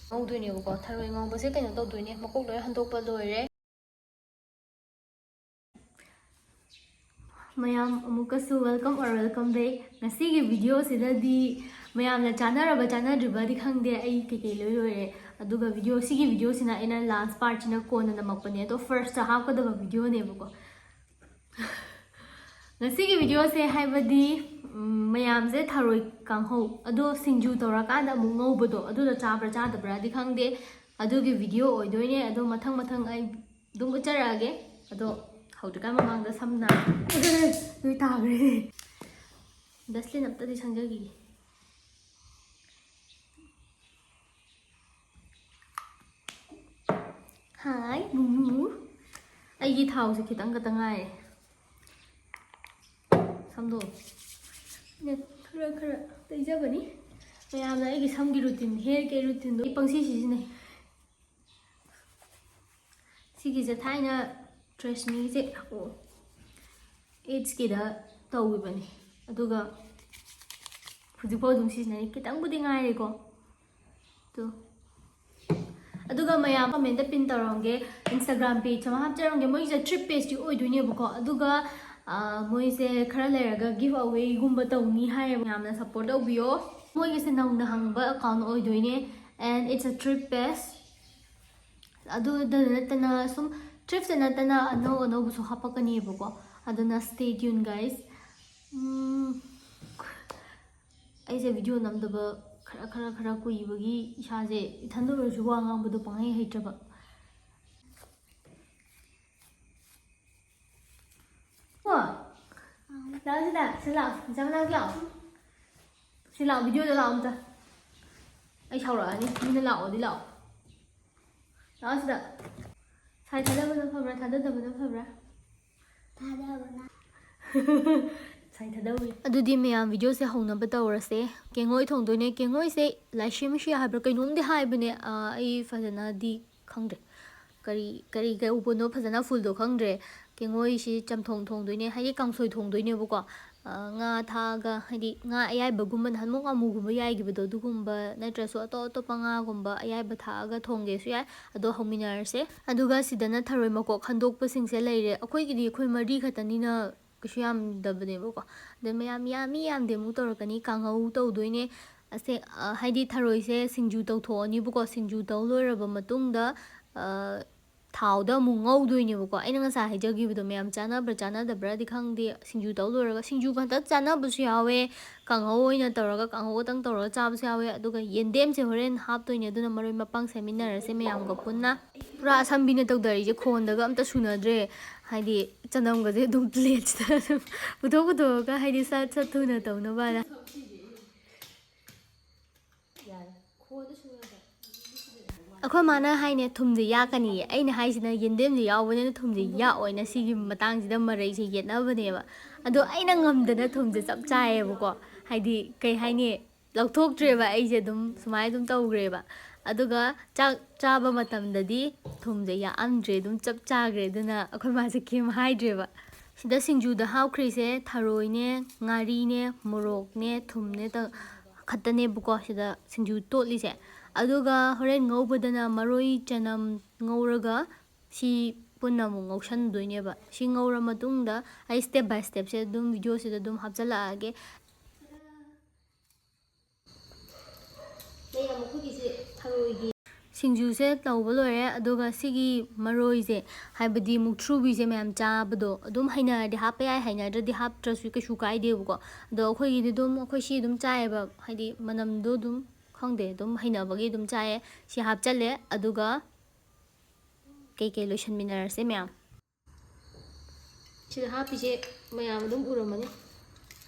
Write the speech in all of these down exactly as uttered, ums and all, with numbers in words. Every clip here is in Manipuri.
ꯉꯧꯗꯣꯏꯅꯦꯕꯀꯣ꯫ ꯊꯔꯣꯏ ꯉꯧꯕꯁꯦ ꯀꯩꯅꯣ ꯇꯧꯗꯣꯏꯅꯦ, ꯃꯀꯣꯛ ꯂꯣꯏ ꯍꯟꯗꯣꯛꯄ ꯂꯣꯏꯔꯦ꯫ ꯃꯌꯥꯝ ꯑꯃꯨꯛꯀꯁꯨ welcome or welcome back꯫ ꯉꯁꯤꯒꯤ video ꯁꯤꯗꯗꯤ ꯃꯌꯥꯝꯅ ꯆꯥꯅꯔꯕ ꯆꯥꯅꯗ꯭ꯔꯤꯕꯗꯤ ꯈꯪꯗꯦ, ꯑꯩ ꯀꯩꯀꯩ ꯂꯣꯏ ꯂꯣꯏꯔꯦ꯫ ꯑꯗꯨꯒ video, ꯁꯤꯒꯤ video ꯁꯤꯅ ꯑꯩꯅ last part ꯁꯤꯅ ꯀꯣꯟꯅ ꯅꯝꯃꯛꯄꯅꯦ, ꯑꯗꯣ first ꯍꯥꯞꯀꯗꯕ video ꯅꯦꯕꯀꯣ꯫ ꯉꯁꯤꯒꯤ video ꯁꯦ ꯍꯥꯏꯕꯗꯤ, ꯎꯝ, ꯃꯌꯥꯝꯁꯦ ꯊꯔꯣꯏ ꯀꯥꯡꯍꯧ, ꯑꯗꯣ ꯁꯤꯡꯖꯨ ꯇꯧꯔꯀꯥꯟꯗ ꯑꯃꯨꯛ ꯉꯧꯕꯗꯣ, ꯑꯗꯨꯗꯣ ꯆꯥꯕ꯭ꯔꯥ ꯆꯥꯗꯕ꯭ꯔꯥꯗꯤ ꯈꯪꯗꯦ, ꯑꯗꯨꯒꯤ video ꯑꯣꯏꯗꯣꯏꯅꯦ꯫ ꯑꯗꯣ ꯃꯊꯪ ꯃꯊꯪ ꯑꯩ ꯑꯗꯨꯝ ꯎꯠꯆꯔꯛꯑꯒꯦ꯫ ꯑꯗꯣ ꯍꯧꯗ꯭ꯔꯤꯀꯥꯟ ꯃꯃꯥꯡꯗ ꯁꯝꯅ ꯂꯣꯏ ꯇꯥꯈ꯭ꯔꯦ꯫ Dustbin ꯑꯝꯇꯗꯤ ꯁꯪꯖꯈꯤꯒꯦ꯫ Hi ꯃꯨꯃꯨ꯫ ꯑꯩꯒꯤ ꯊꯥꯎꯁꯦ ꯈꯤꯇꯪ ꯈꯛꯇ ꯉꯥꯏꯔꯦ꯫ ꯁꯝꯗꯣ ꯑꯩꯅ ꯈꯔ ꯈꯔ ꯇꯩꯖꯕꯅꯤ꯫ ꯃꯌꯥꯝꯅ ꯑꯩꯒꯤ ꯁꯝꯒꯤ routine, hair care routine ꯗꯣ ꯑꯩ ꯄꯪꯁꯤ ꯁꯤꯖꯤꯟꯅꯩ꯫ ꯁꯤꯒꯤꯁꯦ ꯊꯥꯏꯅ Tresemmé ꯁꯦ, ꯑꯣ, AIDS ꯀꯤꯗ ꯇꯧꯈꯤꯕꯅꯦ, ꯑꯗꯨꯒ ꯍꯧꯖꯤꯛꯐꯥꯎ ꯑꯗꯨꯝ ꯁꯤꯖꯤꯟꯅꯔꯤ꯫ ꯈꯤꯇꯪꯕꯨꯗꯤ ꯉꯥꯏꯔꯦꯀꯣ꯫ ꯇꯣ꯫ ꯑꯗꯨꯒ ꯃꯌꯥꯝ comment ꯇ pin ꯇꯧꯔꯝꯒꯦ, Instagram page ꯑꯃ ꯍꯥꯞꯆꯔꯝꯒꯦ꯫ ꯃꯣꯏꯒꯤꯁꯦ thrift page ꯇꯤ ꯑꯣꯏꯗꯣꯏꯅꯦꯕꯀꯣ꯫ ꯑꯗꯨꯒ, ꯑ, ꯃꯣꯏꯁꯦ ꯈꯔ ꯂꯩꯔꯒ give away ꯒꯨꯝꯕ ꯇꯧꯅꯤ ꯍꯥꯏꯌꯦꯕ꯫ ꯌꯥꯝꯅ support ꯇꯧꯕꯤꯌꯣ꯫ ꯃꯣꯏꯒꯤꯁꯦ ꯅꯧꯅ ꯍꯥꯡꯕ account ꯑꯣꯏꯗꯣꯏꯅꯦ, and it's a thrift page꯫ ꯑꯗꯨꯗ ꯅꯠꯇꯅ ꯁꯨꯝ thrift ꯇ ꯅꯠꯇꯅ ꯑꯅꯧ ꯑꯅꯧꯕꯁꯨ ꯍꯥꯞꯄꯛꯀꯅꯤꯕꯀꯣ꯫ ꯑꯗꯨꯅ stay tuned, guys꯫ ꯎꯝ, ꯑꯩꯁꯦ video ꯅꯝꯗꯕ ꯈꯔ, ꯈꯔ, ꯈꯔ ꯀꯨꯏꯕꯒꯤ ꯏꯁꯥꯁꯦ ꯏꯊꯟꯗ ꯑꯣꯏꯔꯁꯨ ꯋꯥ ꯉꯥꯡꯕꯗꯣ ꯄꯪꯍꯩ ꯍꯩꯇ꯭ꯔꯕ꯫ ꯀꯣ? ꯂꯥꯛꯑꯣ ꯁꯤꯗ, ꯁꯤ ꯂꯥꯛꯑꯣ, ꯏꯆꯥ ꯃꯅꯥꯛꯇ ꯂꯥꯛꯑꯣ꯫ ꯁꯤ ꯂꯥꯛꯑꯣ, video ꯗ ꯂꯥꯛꯑꯣ ꯑꯝꯇ꯫ ꯑꯩ ꯁꯥꯎꯔꯛꯑꯅꯤ, ꯃꯤꯅ ꯂꯥꯛꯑꯣꯗꯤ ꯂꯥꯛꯑꯣ꯫ ꯂꯥꯛꯑꯣ ꯁꯤꯗ꯫ ꯁꯥꯏ ꯊꯥꯗꯕꯅ ꯐꯕ꯭ꯔꯥ, ꯊꯥꯗꯗꯕꯅ ꯐꯕ꯭ꯔꯥ? ꯊꯥꯗꯕꯅ꯫ ꯁꯥꯏ ꯊꯥꯗꯧꯔꯤ꯫ ꯑꯗꯨꯗꯤ ꯃꯌꯥꯝ video ꯁꯦ ꯍꯧꯅꯕ ꯇꯧꯔꯁꯦ꯫ ꯀꯦꯡꯉꯣꯏ ꯊꯣꯡꯗꯣꯏꯅꯦ꯫ ꯀꯦꯡꯉꯣꯏꯁꯦ ꯂꯥꯏꯁꯦꯝꯁꯤ ꯍꯥꯏꯕ꯭ꯔꯥ ꯀꯩꯅꯣꯝꯗꯤ ꯍꯥꯏꯕꯅꯦ꯫ ꯑꯥ, ꯑꯩ ꯐꯖꯅꯗꯤ ꯈꯪꯗ꯭ꯔꯦ꯫ ꯀꯔꯤ, ꯀꯔꯤ ꯀꯧꯕꯅꯣ ꯐꯖꯅ full ꯗꯣ ꯈꯪꯗ꯭ꯔꯦ꯫ ꯀꯦꯡꯉꯣꯏꯁꯤ ꯆꯝꯊꯣꯡ ꯊꯣꯡꯗꯣꯏꯅꯦ, ꯍꯥꯏꯗꯤ ꯀꯥꯡꯁꯣꯏ ꯊꯣꯡꯗꯣꯏꯅꯦꯕꯀꯣ꯫ ꯉꯥ ꯊꯥꯛꯑꯒ, ꯍꯥꯏꯗꯤ ꯉꯥ ꯑꯌꯥꯏꯕꯒꯨꯝꯕ, ꯅꯍꯥꯟꯃꯨꯛ ꯉꯥꯃꯨꯒꯨꯝꯕ ꯌꯥꯏꯈꯤꯕꯗꯣ, ꯑꯗꯨꯒꯨꯝꯕ ꯅꯠꯇ꯭ꯔꯁꯨ ꯑꯇꯣꯞ ꯑꯇꯣꯞꯄ ꯉꯥꯒꯨꯝꯕ ꯑꯌꯥꯏꯕ ꯊꯥꯛꯑꯒ ꯊꯣꯡꯒꯦꯁꯨ ꯌꯥꯏ꯫ ꯑꯗꯣ ꯍꯧꯃꯤꯟꯅꯔꯁꯦ꯫ ꯑꯗꯨꯒ ꯁꯤꯗꯅ ꯊꯔꯣꯏ ꯃꯀꯣꯛ ꯈꯟꯗꯣꯛꯄꯁꯤꯡꯁꯦ ꯂꯩꯔꯦ꯫ ꯑꯩꯈꯣꯏꯒꯤꯗꯤ ꯑꯩꯈꯣꯏ ꯃꯔꯤ ꯈꯛꯇꯅꯤꯅ ꯀꯩꯁꯨ ꯌꯥꯝꯗꯕꯅꯦꯕꯀꯣ꯫ ꯑꯗꯣ ꯃꯌꯥꯝ ꯌꯥꯝꯃꯤ ꯌꯥꯝꯗꯦ ꯑꯃꯨꯛ ꯇꯧꯔꯛꯀꯅꯤ꯫ ꯀꯥꯡꯍꯧ ꯇꯧꯗꯣꯏꯅꯦ꯫ ꯑꯁꯦ-, ꯑ, ꯍꯥꯏꯗꯤ ꯊꯔꯣꯏꯁꯦ ꯁꯤꯡꯖꯨ ꯇꯧꯊꯣꯛꯑꯅꯤꯕꯀꯣ꯫ ꯁꯤꯡꯖꯨ ꯇꯧ ꯂꯣꯏꯔꯕ ꯃꯇꯨꯡꯗ, ꯑ, ꯊꯥꯎꯗ ꯑꯃꯨꯛ ꯉꯧꯗꯣꯏꯅꯦꯕꯀꯣ꯫ ꯑꯩꯅ ꯉꯁꯥꯏ ꯍꯥꯏꯖꯈꯤꯕꯗꯣ ꯃꯌꯥꯝ ꯆꯥꯟꯅꯕ꯭ꯔꯥ ꯆꯥꯟꯅꯗꯕ꯭ꯔꯥꯗꯤ ꯈꯪꯗꯦ꯫ ꯁꯤꯡꯖꯨ ꯇꯧ ꯂꯣꯏꯔꯒ, ꯁꯤꯡꯖꯨ ꯈꯛꯇ ꯆꯥꯟꯅꯕꯁꯨ ꯌꯥꯎꯋꯦ, ꯀꯥꯡꯍꯧ ꯑꯣꯏꯅ ꯇꯧꯔꯒ ꯀꯥꯡꯍꯧ ꯈꯛꯇꯪ ꯇꯧꯔꯒ ꯆꯥꯕꯁꯨ ꯌꯥꯎꯋꯦ꯫ ꯑꯗꯨꯒ ꯌꯦꯟꯗꯦꯝꯁꯦ ꯍꯣꯔꯦꯟ ꯍꯥꯞꯇꯣꯏꯅꯦ, ꯑꯗꯨꯅ ꯃꯔꯣꯏ ꯃꯄꯥꯡ ꯁꯦꯝꯃꯤꯟꯅꯔꯁꯦ ꯃꯌꯥꯝꯒ ꯄꯨꯟꯅ꯫ ꯄꯨꯔꯥ ꯑꯁꯝꯕꯤꯅ ꯇꯧꯗꯔꯤꯁꯦ, ꯈꯣꯟꯗꯒ ꯑꯝꯇ ꯁꯨꯅꯗ꯭ꯔꯦ꯫ ꯍꯥꯏꯗꯤ ꯆꯅꯝꯒꯁꯦ ꯑꯗꯨꯝ ꯄ꯭ꯂꯦꯠꯁꯤꯗ ꯑꯗꯨꯝ ꯄꯨꯊꯣꯛ ꯄꯨꯊꯣꯛꯑꯒ, ꯍꯥꯏꯗꯤ ꯁꯠ ꯁꯠ ꯊꯨꯅ ꯇꯧꯅꯕꯅ꯫ ꯑꯩꯈꯣꯏ ꯃꯥꯅ ꯍꯥꯏꯅꯦ, "ꯊꯨꯝꯁꯦ ꯌꯥꯛꯀꯅꯤꯌꯦ"꯫ ꯑꯩꯅ ꯍꯥꯏꯁꯤꯅ, "ꯌꯦꯟꯗꯦꯝꯁꯦ ꯌꯥꯎꯕꯅꯤꯅ ꯊꯨꯝꯁꯦ ꯌꯥꯛꯑꯣꯏꯅ"꯫ ꯁꯤꯒꯤ ꯃꯇꯥꯡꯁꯤꯗ ꯃꯔꯩꯁꯦ ꯌꯦꯠꯅꯕꯅꯦꯕ꯫ ꯑꯗꯣ ꯑꯩꯅ ꯉꯝꯗꯅ ꯊꯨꯝꯁꯦ ꯆꯞ ꯆꯥꯏꯌꯦꯕꯀꯣ꯫ ꯍꯥꯏꯗꯤ, ꯀꯩ ꯍꯥꯏꯅꯤ, ꯂꯧꯊꯣꯛꯇ꯭ꯔꯦꯕ ꯑꯩꯁꯦ, ꯑꯗꯨꯝ ꯁꯨꯃꯥꯏꯅ ꯑꯗꯨꯝ ꯇꯧꯈ꯭ꯔꯦꯕ꯫ ꯑꯗꯨꯒ ꯆꯥꯛ ꯆꯥꯕ ꯃꯇꯝꯗꯗꯤ ꯊꯨꯝꯁꯦ ꯌꯥꯛꯑꯝꯗ꯭ꯔꯦ, ꯑꯗꯨꯝ ꯆꯞ ꯆꯥꯈ꯭ꯔꯦ꯫ ꯑꯗꯨꯅ ꯑꯩꯈꯣꯏ ꯃꯥꯁꯦ ꯀꯩꯝ ꯍꯥꯏꯗ꯭ꯔꯦꯕ꯫ ꯁꯤꯗ ꯁꯤꯡꯖꯨꯗ ꯍꯥꯞꯈ꯭ꯔꯤꯁꯦ ꯊꯔꯣꯏꯅꯦ, ꯉꯥꯔꯤꯅꯦ, ꯃꯣꯔꯣꯛꯅꯦ, ꯊꯨꯝꯅꯦ ꯇꯧ-, ꯈꯛꯇꯅꯦꯕꯀꯣ ꯁꯤꯗ ꯁꯤꯡꯖꯨ ꯇꯣꯠꯂꯤꯁꯦ꯫ ꯑꯗꯨꯒ ꯍꯣꯔꯦꯟ ꯉꯧꯕꯗꯅ ꯃꯔꯣꯏ ꯆꯅꯝ ꯉꯧꯔꯒ ꯁꯤ ꯄꯨꯟꯅ ꯑꯃꯨꯛ ꯉꯧꯁꯟꯗꯣꯏꯅꯦꯕ꯫ ꯁꯤ ꯉꯧꯔ ꯃꯇꯨꯡꯗ ꯑꯩ step by stepꯁꯦ ꯑꯗꯨꯝ videoꯁꯤꯗ ꯑꯗꯨꯝ ꯍꯥꯞꯆꯤꯜꯂꯛꯑꯒꯦ꯫ ꯃꯌꯥꯝ, ꯑꯩꯈꯣꯏꯒꯤꯁꯦ ꯊꯔꯣꯏꯒꯤ ꯁꯤꯡꯖꯨꯁꯦ ꯇꯧꯕ ꯂꯣꯏꯔꯦ꯫ ꯑꯗꯨꯒ ꯁꯤꯒꯤ ꯃꯔꯣꯏꯁꯦ, ꯍꯥꯏꯕꯗꯤ ꯃꯨꯛꯊ꯭ꯔꯨꯕꯤꯁꯦ, ꯃꯌꯥꯝ ꯆꯥꯕꯗꯣ ꯑꯗꯨꯝ ꯍꯩꯅꯔꯗꯤ ꯍꯥꯞꯄ ꯌꯥꯏ, ꯍꯩꯅꯗ꯭ꯔꯗꯤ ꯍꯥꯞꯇ꯭ꯔꯁꯨ ꯀꯩꯁꯨ ꯀꯥꯏꯗꯦꯕꯀꯣ꯫ ꯑꯗꯣ ꯑꯩꯈꯣꯏꯒꯤꯗꯤ ꯑꯗꯨꯝ, ꯑꯩꯈꯣꯏ ꯁꯤ ꯑꯗꯨꯝ ꯆꯥꯏꯌꯦꯕ, ꯍꯥꯏꯗꯤ ꯃꯅꯝꯗꯣ ꯑꯗꯨꯝ, ꯈꯪꯗꯦ, ꯑꯗꯨꯝ ꯍꯩꯅꯕꯒꯤ ꯑꯗꯨꯝ ꯆꯥꯏꯌꯦ꯫ ꯁꯤ ꯍꯥꯞꯆꯜꯂꯦ꯫ ꯑꯗꯨꯒ ꯀꯩꯀꯩ ꯂꯣꯏꯁꯟꯃꯤꯟꯅꯔꯁꯦ ꯃꯌꯥꯝ꯫ ꯁꯤꯗ ꯍꯥꯞꯄꯤꯁꯦ ꯃꯌꯥꯝ ꯑꯗꯨꯝ ꯎꯔꯝꯃꯅꯤ꯫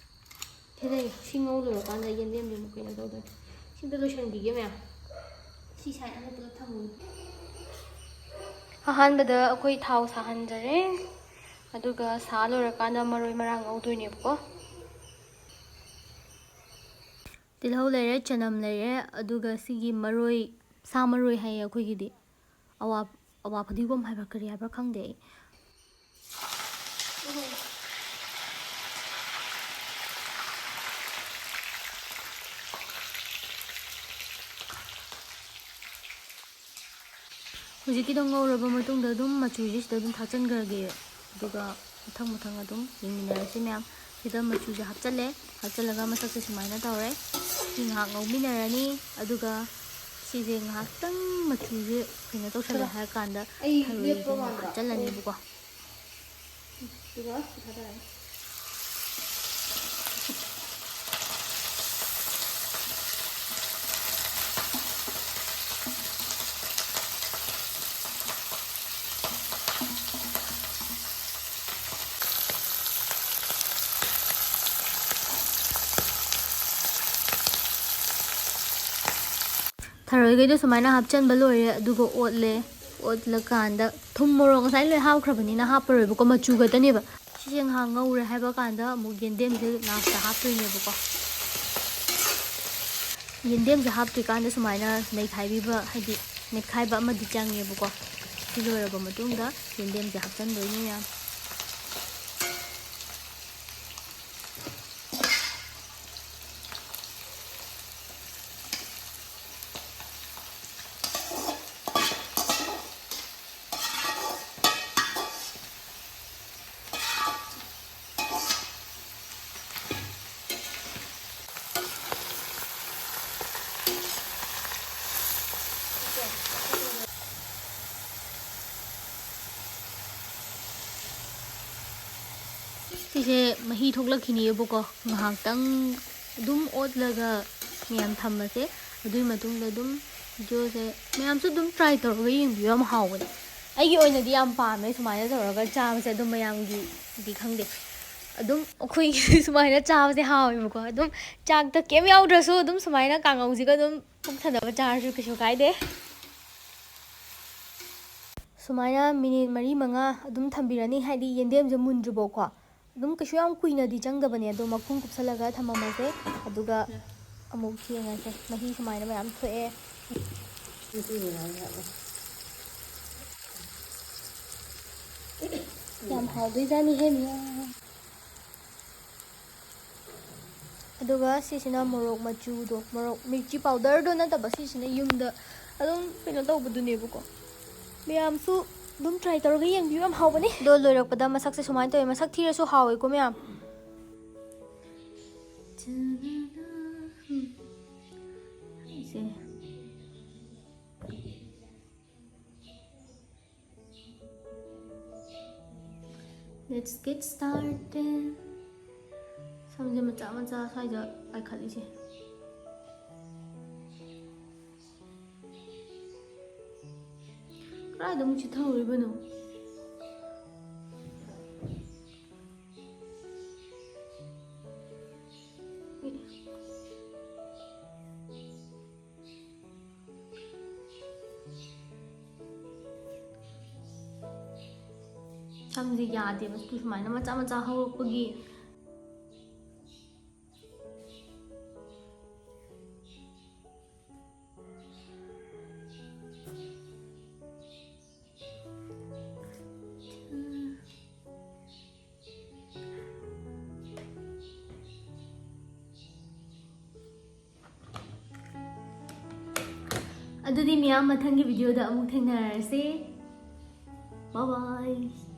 ꯈꯦꯠꯅꯩ꯫ ꯁꯤ ꯉꯧ ꯂꯣꯏꯔꯀꯥꯟꯗ ꯌꯦꯟꯗꯦꯝꯁꯦ ꯑꯃꯨꯛ ꯀꯩꯅꯣ ꯇꯧꯗꯣꯏꯅꯦ꯫ ꯁꯤꯗ ꯂꯣꯏꯁꯟꯕꯤꯒꯦ ꯃꯌꯥꯝ꯫ ꯁꯤ side ꯑꯃ ꯄꯨꯂꯞ ꯊꯝꯃꯨ꯫ ꯑꯍꯥꯟꯕꯗ ꯑꯩꯈꯣꯏ ꯊꯥꯎ ꯁꯥꯍꯟꯖꯔꯦ꯫ ꯑꯗꯨꯒ ꯁꯥ ꯂꯣꯏꯔꯀꯥꯟꯗ ꯃꯔꯣꯏ ꯃꯔꯥꯡ ꯉꯧꯗꯣꯏꯅꯦꯕꯀꯣ꯫ ꯇꯤꯜꯍꯧ ꯂꯩꯔꯦ, ꯆꯅꯝ ꯂꯩꯔꯦ, ꯑꯗꯨꯒ ꯁꯤꯒꯤ ꯃꯔꯣꯏ, ꯁꯥ ꯃꯔꯣꯏ ꯍꯥꯏꯌꯦ ꯑꯩꯈꯣꯏꯒꯤꯗꯤ꯫ ꯑꯋꯥ-, ꯑꯋꯥ ꯐꯗꯤꯒꯣꯝ ꯍꯥꯏꯕ꯭ꯔꯥ ꯀꯔꯤ ꯍꯥꯏꯕ꯭ꯔꯥ ꯈꯪꯗꯦ ꯑꯩ꯫ ꯍꯧꯖꯤꯛꯀꯤꯗꯣ ꯉꯧꯔꯕ ꯃꯇꯨꯡꯗ ꯑꯗꯨꯝ ꯃꯆꯨꯁꯦ ꯁꯤꯗ ꯑꯗꯨꯝ ꯊꯥꯛꯆꯟꯈ꯭ꯔꯒꯦ꯫ ꯑꯗꯨꯒ ꯃꯊꯪ ꯃꯊꯪ ꯑꯗꯨꯝ ꯌꯦꯡꯃꯤꯟꯅꯔꯁꯤ ꯃꯌꯥꯝ꯫ ꯁꯤꯗ ꯃꯆꯨꯁꯦ ꯍꯥꯞꯆꯜꯂꯦ꯫ ꯍꯥꯞꯆꯜꯂꯒ ꯃꯁꯛꯁꯦ ꯁꯨꯃꯥꯏꯅ ꯇꯧꯔꯦ꯫ ꯁꯤ ꯉꯥꯏꯍꯥꯛ ꯉꯧꯃꯤꯟꯅꯔꯅꯤ꯫ ꯑꯗꯨꯒ ꯁꯤꯁꯦ ꯉꯥꯏꯍꯥꯛꯇꯪ ꯃꯆꯨꯁꯦ ꯀꯩꯅꯣ ꯇꯧꯁꯜꯂꯦ ꯍꯥꯏꯔ ꯀꯥꯟꯗ ꯑꯩ ꯊꯔꯣꯏꯁꯦ ꯂꯦꯞꯄ ꯉꯥꯏꯍꯥꯛ ꯃꯥꯟꯕ꯭ꯔꯥ? ꯍꯥꯞꯆꯜꯂꯅꯦꯕꯀꯣ꯫ ꯑꯗꯨꯒ ꯁꯤ ꯊꯥꯗꯔꯅꯤ꯫ ꯊꯔꯣꯏꯈꯩꯗꯣ ꯁꯨꯃꯥꯏꯅ ꯍꯥꯞꯆꯟꯕ ꯂꯣꯏꯔꯦ, ꯑꯗꯨꯒ ꯑꯣꯠꯂꯦ꯫ ꯑꯣꯠꯂꯀꯥꯟꯗ ꯊꯨꯝ ꯃꯣꯔꯣꯛ ꯉꯁꯥꯏ ꯂꯣꯏ ꯍꯥꯞꯈ꯭ꯔꯕꯅꯤꯅ ꯍꯥꯞꯄꯔꯣꯏꯕꯀꯣ, ꯃꯆꯨ ꯈꯛꯇꯅꯦꯕ꯫ ꯁꯤꯁꯦ ꯉꯥꯏꯍꯥꯛ ꯉꯧꯔꯦ ꯍꯥꯏꯕ ꯀꯥꯟꯗ ꯑꯃꯨꯛ ꯌꯦꯟꯗꯦꯝꯁꯦ ꯂꯥꯁꯇ ꯍꯥꯞꯇꯣꯏꯅꯦꯕꯀꯣ꯫ ꯌꯦꯟꯗꯦꯝꯁꯦ ꯍꯥꯞꯇ꯭ꯔꯤꯀꯥꯟꯗ ꯁꯨꯃꯥꯏꯅ ꯅꯩꯈꯥꯏꯕꯤꯕ, ꯍꯥꯏꯗꯤ ꯃꯦꯠꯈꯥꯏꯕ ꯑꯃꯗꯤ ꯆꯪꯉꯦꯕꯀꯣ꯫ ꯁꯤ ꯂꯣꯏꯔꯕ ꯃꯇꯨꯡꯗ ꯌꯦꯟꯗꯦꯝꯁꯦ ꯍꯥꯞꯆꯟꯗꯣꯏꯅꯦ ꯃꯌꯥꯝ꯫ ꯁꯤꯁꯦ ꯃꯍꯤ ꯊꯣꯛꯂꯛꯈꯤꯅꯦꯕꯀꯣ, ꯉꯥꯏꯍꯥꯛꯇꯪ ꯑꯗꯨꯝ ꯑꯣꯠꯂꯒ ꯃꯌꯥꯝ ꯊꯝꯃꯁꯦ꯫ ꯑꯗꯨꯒꯤ ꯃꯇꯨꯡꯗ ꯑꯗꯨꯝ ꯚꯤꯗꯤꯑꯣꯁꯦ ꯃꯌꯥꯝꯁꯨ ꯑꯗꯨꯝ ꯇ꯭ꯔꯥꯏ ꯇꯧꯔꯒ ꯌꯦꯡꯕꯤꯌꯨ, ꯌꯥꯝ ꯍꯥꯎꯕꯅꯦ꯫ ꯑꯩꯒꯤ ꯑꯣꯏꯅꯗꯤ ꯌꯥꯝ ꯄꯥꯝꯃꯦ ꯁꯨꯃꯥꯏꯅ ꯇꯧꯔꯒ ꯆꯥꯕꯁꯦ, ꯑꯗꯨꯝ ꯃꯌꯥꯝꯒꯤꯗꯤ ꯈꯪꯗꯦ꯫ ꯑꯗꯨꯝ ꯑꯩꯈꯣꯏꯒꯤ ꯁꯨꯃꯥꯏꯅ ꯆꯥꯕꯁꯦ ꯍꯥꯎꯋꯦꯕꯀꯣ꯫ ꯑꯗꯨꯝ ꯆꯥꯛꯇ ꯀꯩꯝ ꯌꯥꯎꯗ꯭ꯔꯁꯨ ꯑꯗꯨꯝ ꯁꯨꯃꯥꯏꯅ ꯀꯥꯡꯉꯧꯁꯤꯒ ꯑꯗꯨꯝ ꯄꯨꯛ ꯊꯟꯅꯕ ꯆꯥꯔꯁꯨ ꯀꯩꯁꯨ ꯀꯥꯏꯗꯦ꯫ ꯁꯨꯃꯥꯏꯅ ꯃꯤꯅꯤꯠ ꯃꯔꯤ ꯃꯉꯥ ꯑꯗꯨꯝ ꯊꯝꯕꯤꯔꯅꯤ, ꯍꯥꯏꯗꯤ ꯌꯦꯟꯗꯦꯝꯁꯦ ꯃꯨꯟꯗ꯭ꯔꯤꯕꯧꯀꯣ꯫ ꯑꯗꯨꯝ ꯀꯩꯁꯨ ꯌꯥꯝ ꯀꯨꯏꯅꯗꯤ ꯆꯪꯗꯕꯅꯦ, ꯑꯗꯣ ꯃꯈꯨꯝ ꯀꯨꯞꯁꯜꯂꯒ ꯊꯝꯃꯝꯃꯁꯦ꯫ ꯑꯗꯨꯒ ꯑꯃꯨꯛ ꯌꯦꯡꯉꯁꯦ꯫ ꯃꯍꯤ ꯁꯨꯃꯥꯏꯅ ꯃꯌꯥꯝ ꯊꯣꯛꯑꯦ꯫ ꯌꯥꯝ ꯍꯥꯎꯗꯣꯏꯖꯥꯠꯅꯤꯍꯦ ꯃꯌꯥꯝ꯫ ꯑꯗꯨꯒ ꯁꯤꯁꯤꯅ ꯃꯣꯔꯣꯛ ꯃꯆꯨꯗꯣ, ꯃꯣꯔꯣꯛ ꯃꯤꯔꯆꯤ ꯄꯥꯎꯗꯔꯗꯣ ꯅꯠꯇꯕ, ꯁꯤꯁꯤꯅ ꯌꯨꯝꯗ ꯑꯗꯨꯝ ꯀꯩꯅꯣ ꯇꯧꯕꯗꯨꯅꯦꯕꯀꯣ꯫ ꯃꯌꯥꯝꯁꯨ ꯑꯗꯨꯝ try ꯇꯧꯔꯒ ꯌꯦꯡꯕꯤꯌꯨ, ꯌꯥꯝ ꯍꯥꯎꯕꯅꯤ꯫ ꯑꯗꯣ ꯂꯣꯏꯔꯛꯄꯗ ꯃꯁꯛꯁꯦ ꯁꯨꯃꯥꯏꯅ ꯇꯧꯋꯦ꯫ ꯃꯁꯛ ꯊꯤꯔꯁꯨ ꯍꯥꯎꯋꯦꯀꯣ ꯃꯌꯥꯝ꯫ ꯁꯦ꯫ Let's get started. ꯁꯝꯁꯦ ꯃꯆꯥ ꯃꯆꯥ ꯁ꯭ꯋꯥꯏꯗ ꯄꯥꯏꯈꯠꯂꯤꯁꯦ꯫ ꯀꯗꯥꯏꯗ ꯑꯃꯨꯛ ꯆꯤꯊꯍꯧꯔꯤꯕꯅꯣ? ꯁꯝꯁꯦ ꯌꯥꯗꯦꯕ, ꯁꯨꯃꯥꯏꯅ ꯃꯆꯥ ꯃꯆꯥ ꯍꯧꯔꯛꯄꯒꯤ꯫ ꯑꯗꯨꯗꯤ ꯃꯌꯥꯝ, ꯃꯊꯪꯒꯤ video ꯗ ꯑꯃꯨꯛ ꯊꯦꯡꯅꯔꯁꯦ꯫ Bye bye.